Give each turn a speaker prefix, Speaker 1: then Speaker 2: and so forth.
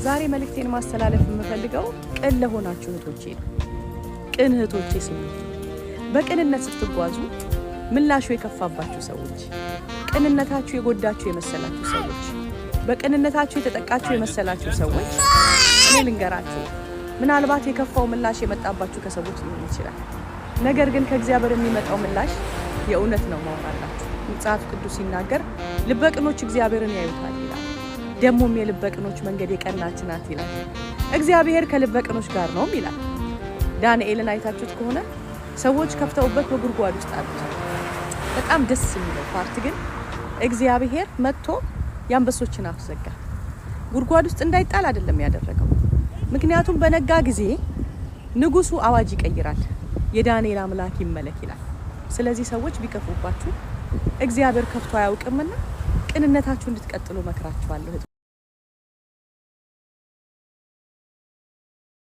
Speaker 1: ዛሬ መልእክቴን ማስተላለፍ የምፈልገው ቅን ለሆናችሁ እህቶቼ ነው። ቅን እህቶቼ ስሙ። በቅንነት ስትጓዙ ምላሹ የከፋባችሁ ሰዎች፣ ቅንነታችሁ የጎዳችሁ የመሰላችሁ ሰዎች፣ በቅንነታችሁ የተጠቃችሁ የመሰላችሁ ሰዎች፣ እኔ ልንገራችሁ፣ ምናልባት የከፋው ምላሽ የመጣባችሁ ከሰዎች ሊሆን ይችላል። ነገር ግን ከእግዚአብሔር የሚመጣው ምላሽ የእውነት ነው ማወራላችሁ። መጽሐፍ ቅዱስ ሲናገር ልበ ቅኖች እግዚአብሔርን ያዩታል ይላል። ደግሞም የልበ ቅኖች መንገድ የቀናች ናት ይላል። እግዚአብሔር ከልበ ቅኖች ጋር ነውም ይላል። ዳንኤልን አይታችሁት ከሆነ ሰዎች ከፍተውበት በጉድጓድ ውስጥ አሉት። በጣም ደስ የሚለው part ግን እግዚአብሔር መጥቶ የአንበሶችን አፍ ዘጋ። ጉድጓድ ውስጥ እንዳይጣል አይደለም ያደረገው። ምክንያቱም በነጋ ጊዜ ንጉሱ አዋጅ ይቀይራል፣ የዳንኤል አምላክ ይመለክ ይላል። ስለዚህ ሰዎች ቢከፉባችሁ እግዚአብሔር ከፍቶ አያውቅምና ቅንነታችሁ እንድትቀጥሉ መክራችኋለሁ።